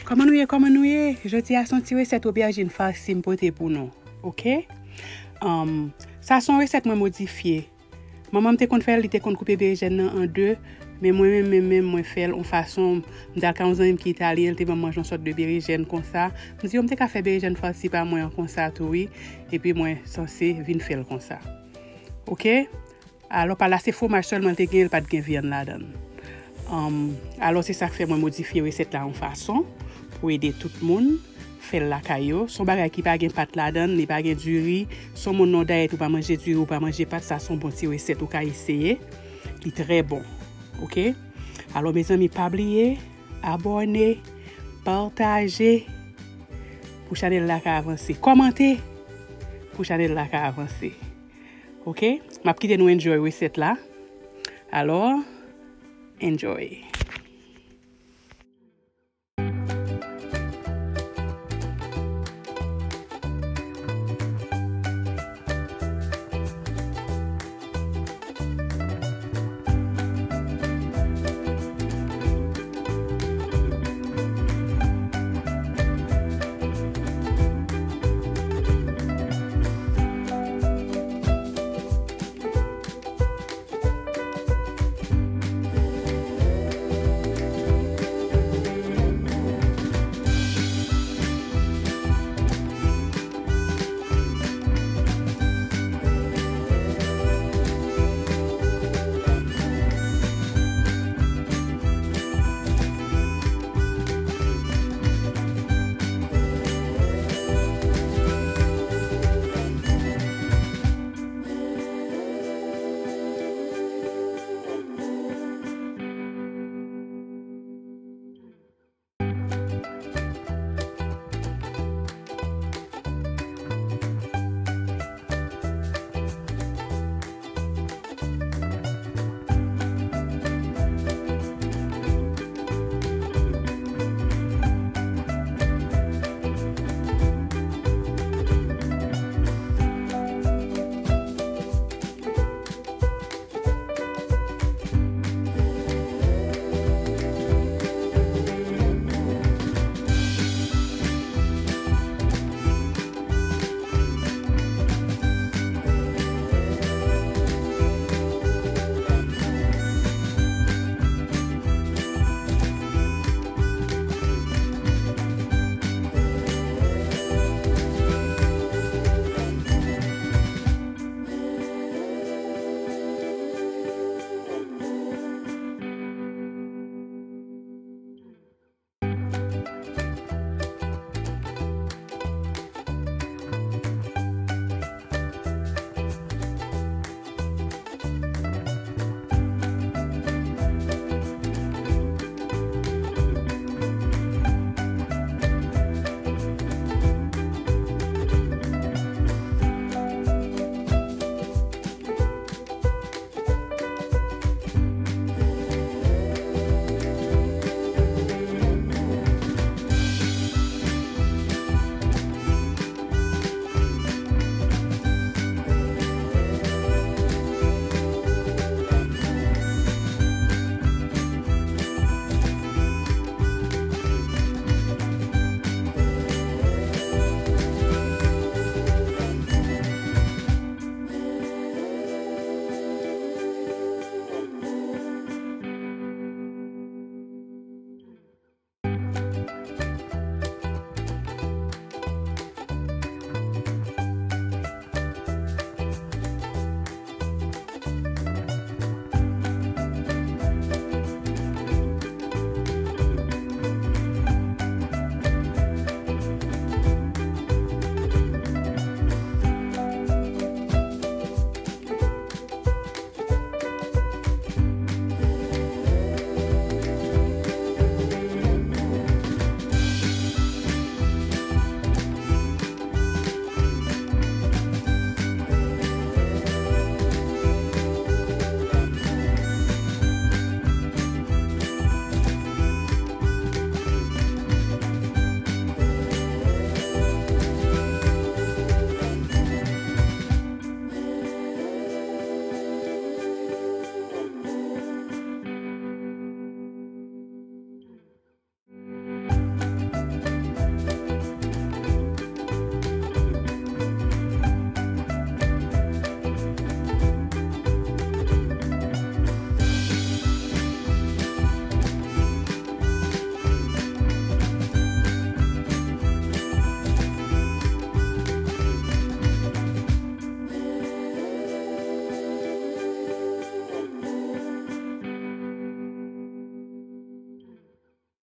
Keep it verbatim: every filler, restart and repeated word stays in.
Kòman nou ye, kòman nou ye? Jodi a se yon ti resèt obèjin fasi m pote pou nou, oke? Um, sa se yon resèt mwen modifye. Manman m te konn fè l, li te konn koupe berejèn nan an de, men mwen menm, menm, menm, mwen fè l yon fason, m t al kay yon zanmi m ki italyen, li te ban m manje yon sòt de berejèn konsa. M di yo m te ka fè berejèn fasi pa mwen an konsa tou, wi, epi mwen sanse vin fè l konsa. Oke? Alò, pa la, se fwomaj sèlman l te gen, l pa t gen vyann ladan l. Um, alò, se sa k fè mwen modifye resèt la yon fason pou ede tout moun fè l lakay yo. Se yon bagay ki pa gen pat ladan l, li pa gen diri. Si w moun nan w dayèt ou pa manje diri, ou pa manje pat, sa se yon bon ti resèt ou ka eseye. Li trè bon. Oke? Alò, mezanmi, pa bliye, abòne, pataje pou chanèl la ka avanse. Kòmante pou chanèl la ka avanse. Oke? M ap kite nou enjoy resèt la. Alò, enjoy.